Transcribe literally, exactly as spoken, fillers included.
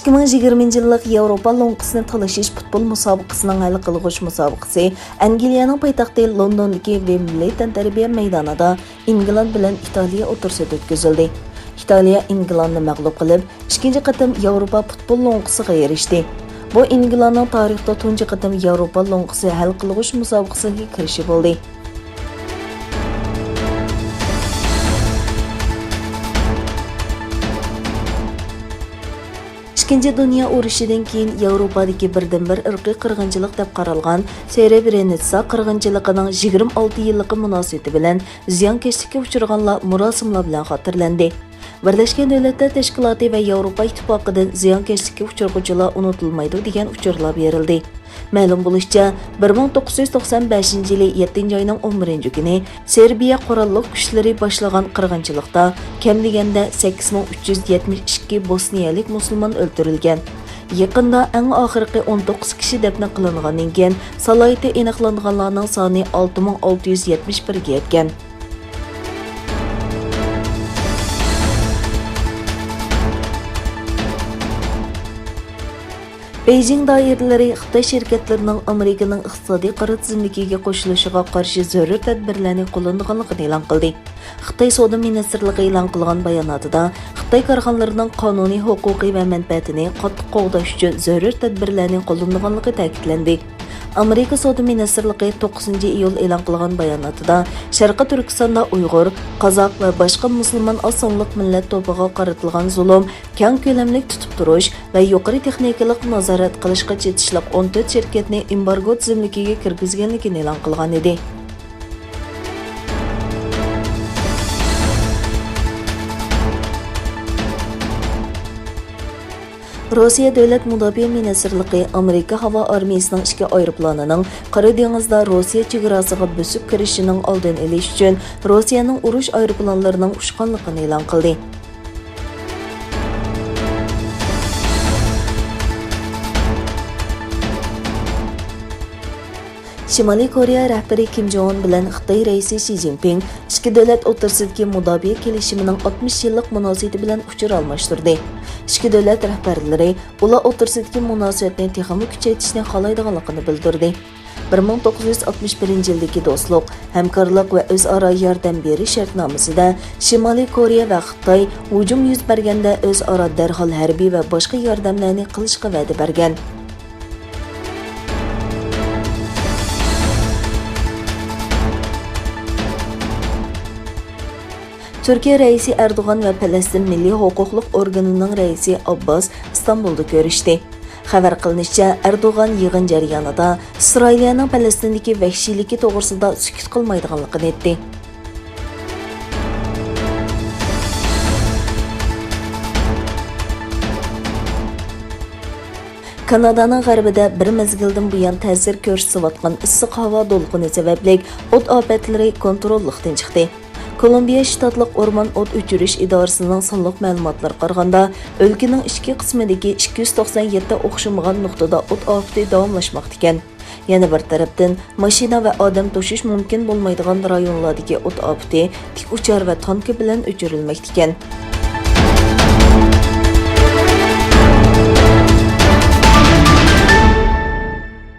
ئىككى مىڭ يىگىرمىنچى يىللىق ياۋروپا لوڭقىسىنى تالىشىش پۇتبول مۇسابىقىسىنىڭ ھەل قىلغۇچ مۇسابىقىسى ئەنگلىيەنىڭ پايتەختى لوندوندىكى ۋېمبلېي تەنتەربىيە مەيدانىدا ئىنگلاند بىلەن ئىتالىيە ئوتتۇرىسىدا ئۆتكۈزۈلدى. ئىتالىيە ئىنگلاندنى مەغلۇپ قىلىپ، ئىككىنچى قېتىم ياۋروپا پۇتبول لوڭقىسىغا ئېرىشتى. بۇ ئىنگلاندنىڭ تارىختا تۇنجى قېتىم ياۋروپا لوڭقىسى ھەل قىلغۇچ مۇسابىقىسىگە كىرىشى بولدى. ئىككىنچى دۇنيا ئۇرۇشىدىن كېيىن ياۋروپادىكى بىردىنبىر ئىرقىي قىرغىنچىلىق دەپ قارالغان سېرېبرېنىتسا قىرغىنچىلىقىنىڭ يىگىرمە ئالتە يىللىقى مۇناسىۋىتى بىلەن زىيانكەشلىككە ئۇچرىغانلار مۇراسىملار بىلەن خاتىرىلەندى. بىرلەشكەن دۆلەتلەر تەشكىلاتى ۋە ياۋروپا ئىتتىپاقىدىن زىيانكەشلىككە ئۇچرىغۇچىلار ئۇنتۇلمايدۇ دېگەن ئۇچۇرلار بېرىلدى. مەلۇم بولۇشىچە، بىر مىڭ توققۇز يۈز توقسان بەشىنچى يىلى يەتتىنچى ئاينىڭ ئون بىرىنچى كۈنى سېربىيە قوراللىق كۈچلىرى باشلىغان قىرغىنچىلىقتا كەم دېگەندە سەككىز مىڭ ئۈچ يۈز يەتمىش ئىككى بوسنىيەلىك مۇسۇلمان ئۆلتۈرۈلگەن. يېقىندا ئەڭ ئاخىرقى ئون توققۇز كىشى دەپنە قىلىنغاندىن كېيىن، سالاھىيىتى ئېنىقلانغانلارنىڭ سانى ئالتە مىڭ ئالتە يۈز يەتمىش بىرگە يەتكەن. بېيجىڭ دائىرىلىرى خىتاي شىركەتلىرىنىڭ ئامېرىكىنىڭ ئىقتىسادىي قارا تىزىملىكىگە قوشۇلۇشىغا قارشى زۆرۈر تەدبىرلەرنى قوللىنىدىغانلىقىنى ئېلان قىلدى. خىتاي سودا مىنىستىرلىقى ئېلان قىلغان باياناتىدا، خىتاي كارخانىلىرىنىڭ قانۇنىي ھوقۇقى ۋە مەنپەئەتىنى قاتتىق قوغداش ئۈچۈن زۆرۈر تەدبىرلەرنى قوللىنىدىغانلىقى تەكىتلەندى. ئامېرىكا سودا مىنىستىرلىقى توققۇزىنچى ئىيۇل ئېلان قىلغان باياناتىدا، شەرقىي تۈركىستاندا ئۇيغۇر، قازاق ۋە باشقا مۇسۇلمان ئاز سانلىق مىللەت توپىغا قارىتىلغان زۇلۇم، كەڭ كۆلەملىك تۇتۇپ تۇرۇش ۋە يۇقىرى تېخنىكىلىق نازارەت قىلىشقا چېتىشلىق ئون تۆت شىركەتنى ئېمبارگو تىزىملىكىگە كىرگۈزگەنلىكىنى ئېلان قىلغان ئىدى. روسىيە دۆلەت مۇداپىئە مىنىستىرلىقى ئامېرىكا ھاۋا ئارمىيىسىنىڭ ئىككى ئايروپىلانىنىڭ قارا دېڭىزدا روسىيە چېگراسىغا بۆسۈپ كىرىشىنىڭ ئالدىنى ئېلىش ئۈچۈن روسىيەنىڭ ئۇرۇش ئايروپىلانلىرىنىڭ ئۇچقانلىقىنى ئېلان قىلدى. شىمالىي كورېيە رەھبىرى كىم جوڭ ئۇن بىلەن خىتاي رەئىسى شى جىنپىڭ ئىككى دۆلەت ئوتتۇرىسىدىكى مۇداپىئە كېلىشىمىنىڭ ئاتمىش يىللىق مۇناسىۋىتى بىلەن ئۇچۇر ئالماشتۇردى. ئىككى دۆلەت رەھبەرلىرى ئۇلار ئوتتۇرىسىدىكى مۇناسىۋەتنى تېخىمۇ كۈچەيتىشنى خالايدىغانلىقىنى بىلدۈردى. بىر مىڭ توققۇز يۈز ئاتمىش بىرىنچى يىلدىكى دوستلۇق، ھەمكارلىق ۋە ئۆزئارا ياردەم بېرىش شەرتنامىسىدە شىمالىي كورېيە ۋە خىتاي ھۇجۇم يۈز بەرگەندە ئۆزئارا دەرھال ھەربىي ۋە باشقا ياردەملەرنى قىلىشقا ۋەدە بەرگەن. تۈركىيە رەئىسى ئەردوغان ۋە پەلەستىن مىللىي ھوقۇقلۇق ئورگىنىنىڭ رەئىسى ئابباس ئىستانبۇلدا كۆرۈشتى. خەۋەر قىلىنىشىچە، ئەردوغان يىغىن جەريانىدا ئىسرائىلىيەنىڭ پەلەستىندىكى ۋەھشىيلىكى توغرىسىدا سۈكۈت قىلمايدىغانلىقىنى ئېيتتى. كانادانىڭ غەربىدە بىر مەزگىلدىن بۇيان تەسىر كۆرسىتىۋاتقان ئىسسىق ھاۋا دولقۇنى سەۋەبلىك ئوت ئاپەتلىرى كونتروللۇقتىن چىقتى. كولومبىيە شتاتلىق ئورمان ئوت ئۆچۈرۈش ئىدارىسىنىڭ سانلىق مەلۇماتلىرىغا قارىغاندا، ئۆلكىنىڭ ئىچكى قىسمىدىكى ئىككى يۈز توقسان يەتتە ئوخشىمىغان نۇقتىدا ئوت ئاپىتى داۋاملاشماقتا ئىكەن. يەنە بىر تەرەپتىن، ماشىنا ۋە ئادەم توشۇش مۇمكىن بولمايدىغان رايونلاردىكى ئوت ئاپىتى تىك ئۇچار ۋە تانكا بىلەن ئۆچۈرۈلمەكتىكەن.